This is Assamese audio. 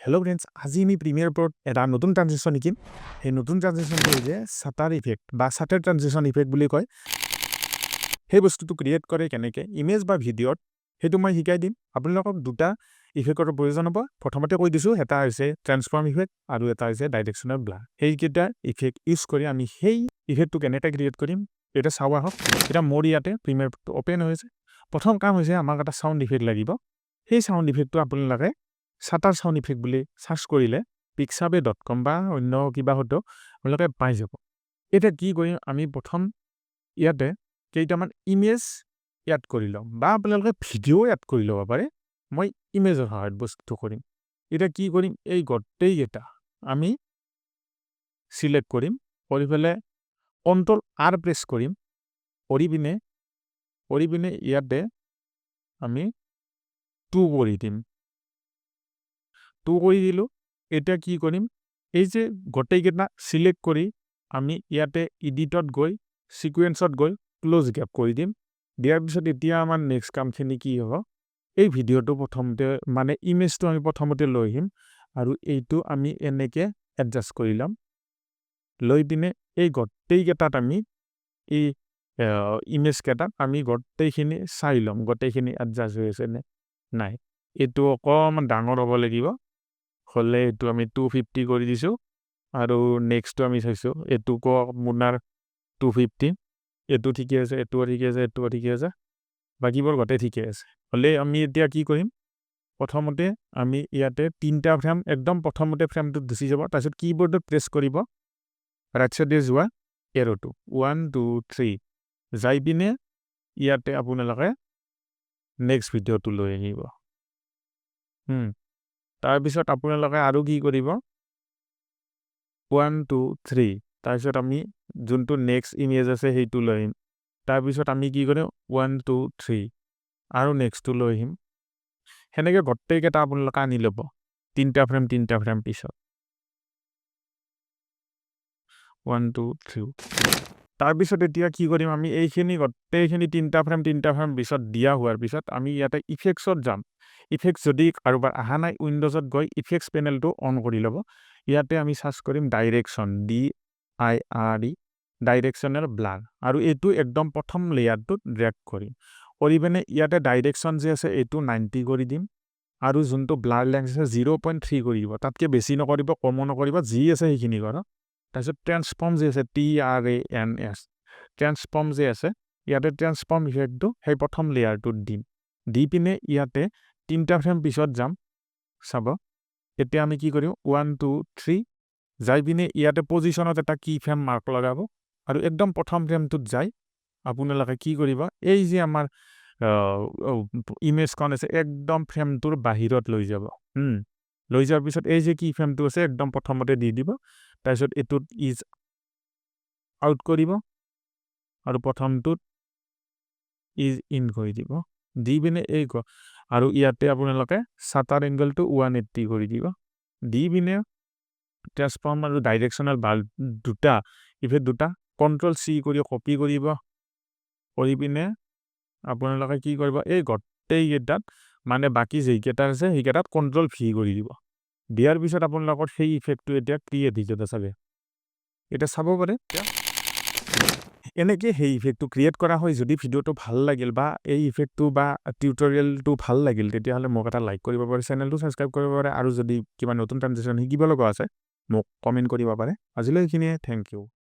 হেল্ল' ফ্ৰেণ্ডছ, আজি আমি প্ৰিমিয়াৰ প্ৰ'ত এটা নতুন ট্ৰানজিশ্যন শিকিম। সেই নতুন ট্ৰানজিশ্যনটো হৈছে ছাটাৰ ইফেক্ট বা ছাটাৰ ট্ৰানজিশ্যন ইফেক্ট বুলি কয়। সেই বস্তুটো ক্ৰিয়েট কৰে কেনেকৈ ইমেজ বা ভিডিঅ'ত, সেইটো মই শিকাই দিম আপোনালোকক। দুটা ইফেক্টৰ প্ৰয়োজন হ'ব, প্ৰথমতে কৈ দিছোঁ। এটা হৈছে ট্ৰেন্সফৰ্ম ইফেক্ট আৰু এটা হৈছে ডাইৰেকশ্যনেল ব্লাৰ। সেইকেইটা ইফেক্ট ইউজ কৰি আমি সেই ইফেক্টটো কেনেকৈ ক্ৰিয়েট কৰিম, এতিয়া চাওঁ আহক। এতিয়া মোৰ ইয়াতে প্ৰিমিয়াৰ প্ৰ'টো অ'পেন হৈছে। প্ৰথম কাম হৈছে আমাক এটা চাউণ্ড ইফেক্ট লাগিব। সেই চাউণ্ড ইফেক্টটো আপোনালোকে ছাটাৰ চাউণ্ড ইফেক্ট বুলি চাৰ্চ কৰিলে পিক্সাবে.কম বা অন্য কিবা হয়তো আপোনালোকে পাই যাব। এতিয়া কি কৰিম আমি? প্ৰথম ইয়াতে কেইটামান ইমেজ এড কৰি ল'ম বা আপোনালোকে ভিডিঅ' এড কৰি ল'ব পাৰে। মই ইমেজৰ সহায়ত বস্তুটো কৰিম। এতিয়া কি কৰিম? এই গোটেইকেইটা আমি চিলেক্ট কৰিম, কৰি পেলাই কণ্ট্ৰল আৰ প্ৰেছ কৰিম, কৰি পিনে ইয়াতে আমি টু কৰি দিম। টু কৰি দিলোঁ। এতিয়া কি কৰিম? এই যে গোটেইকেইটা চিলেক্ট কৰি আমি ইয়াতে ইডিটত গৈ ছিকুৱেঞ্চত গৈ ক্ল'জ গেপ কৰি দিম। দিয়াৰ পিছত এতিয়া আমাৰ নেক্সট কামখিনি কি হ'ব? এই ভিডিঅ'টো প্ৰথমতে, মানে ইমেজটো আমি প্ৰথমতে লৈ আহিম আৰু এইটো আমি এনেকৈ এডজাষ্ট কৰি ল'ম। লৈ পিনে এই গোটেইকেইটাত আমি এই ইমেজকেইটাত আমি গোটেইখিনি চাই ল'ম, গোটেইখিনি এডজাষ্ট হৈ আছে নে নাই। এইটো অকণমান ডাঙৰ হ'ব লাগিব, হ'লে এইটো আমি 250 কৰি দিছোঁ। আৰু নেক্সটটো আমি চাইছোঁ, এইটোকো আপোনাৰ 250। এইটো ঠিকে আছে, এইটোও ঠিকে আছে, এইটোও ঠিকে আছে, বাকীবোৰ গোটেই ঠিকে আছে। হ'লে আমি এতিয়া কি কৰিম? প্ৰথমতে আমি ইয়াতে তিনিটা ফ্ৰেম, একদম প্ৰথমতে ফ্ৰেমটোত গুচি যাব। তাৰপিছত কীবৰ্ডত প্ৰেছ কৰিব ৰাইট চাইডে যোৱা এৰ'টো, ওৱান, টু, থ্ৰী, যাই পিনে ইয়াতে আপোনালোকে নেক্সট ভিডিঅ'টো লৈ আহিব। তাৰপিছত আপোনালোকে আৰু কি কৰিব? ওৱান, টু, থ্ৰী, তাৰপিছত আমি যোনটো নেক্সট ইমেজ আছে সেইটো লৈ আহিম। তাৰপিছত আমি কি কৰিম? ওৱান, টু, থ্ৰী আৰু নেক্সটটো লৈ আহিম। সেনেকৈ গোটেইকেইটা আপোনালোকে আনি ল'ব, তিনিটা ফ্ৰেম, তিনিটা ফ্ৰেম পিছত, ওৱান, টু, থ্ৰী। তাৰপিছত এতিয়া কি কৰিম আমি? এইখিনি গোটেইখিনি তিনিটা ফ্ৰেম, তিনিটা ফ্ৰেম পিছত দিয়া হোৱাৰ পিছত আমি ইয়াতে ইফেক্টছত যাম। ইফেক্টছ যদি কাৰোবাৰ অহা নাই, উইণ্ড'জত গৈ ইফেক্টছ পেনেলটো অন কৰি ল'ব। ইয়াতে আমি চাৰ্চ কৰিম direction, DIRE, directional blur আৰু এইটো একদম প্ৰথম লেয়াৰটোত ড্ৰেগ কৰিম। কৰি পিনে ইয়াতে ডাইৰেকশ্যন যে আছে, এইটো 90 কৰি দিম আৰু যোনটো ব্লাৰ লেংথ আছে, 0.3 কৰি দিব। তাতকৈ বেছি নকৰিব, কমো নকৰিব, যি আছে সেইখিনি কৰক। তাৰপিছত ট্ৰেন্সফৰ্ম যে আছে, TRANS, transform যে আছে, ইয়াতে ট্ৰেন্সফৰ্ম ইফেক্টটো সেই প্ৰথম লেয়াৰটোত দিম। দি পিনে ইয়াতে তিনিটা ফ্ৰেম পিছত যাম। চাব, এতিয়া আমি কি কৰিম? ওৱান, টু, থ্ৰী যাই পিনে ইয়াতে পজিশ্যনত এটা কি ফ্ৰেম মাৰ্ক লগাব আৰু একদম প্ৰথম ফ্ৰেমটোত যাই আপোনালোকে কি কৰিব? এই যে আমাৰ ইমেজখন আছে, একদম ফ্ৰেমটোৰ বাহিৰত লৈ যাব। লৈ যোৱাৰ পিছত এই যে কি ফ্ৰেমটো আছে, একদম প্ৰথমতে দি দিব। তাৰপিছত এইটোত is out কৰিব আৰু প্ৰথমটোত is in কৰি দিব। দি পিনে এই আৰু ইয়াতে আপোনালোকে চাটাৰ এংগলটো 180 কৰি দিব। দি পিনে ট্ৰেন্সফৰ্ম আৰু ডাইৰেকশ্যনেল ব্লাৰ দুটা ইফেক্ট দুটা কণ্ট্ৰল চি কৰি কপি কৰিব। কৰি পিনে আপোনালোকে কি কৰিব? এই গোটেইকেইটাত, মানে বাকী যিকেইটা আছে সেইকেইটাত কণ্ট্ৰল ভি কৰি দিব। দিয়াৰ পিছত আপোনালোকৰ সেই ইফেক্টটো এতিয়া ক্ৰিয়েট হৈ যাব চাগে। এতিয়া চাব পাৰে, এনেকৈ সেই ইফেক্টটো ক্ৰিয়েট কৰা হয়। যদি ভিডিঅ'টো ভাল লাগিল বা এই ইফেক্টটো বা টিউটৰিয়েলটো ভাল লাগিল, তেতিয়াহ'লে মোক এটা লাইক কৰিব পাৰে, চেনেলটো ছাবস্ক্ৰাইব কৰিব পাৰে আৰু যদি কিবা নতুন ট্ৰানজিশ্যন শিকিব লগা আছে, মোক কমেণ্ট কৰিব পাৰে। আজিলৈ এইখিনিয়ে, thank U.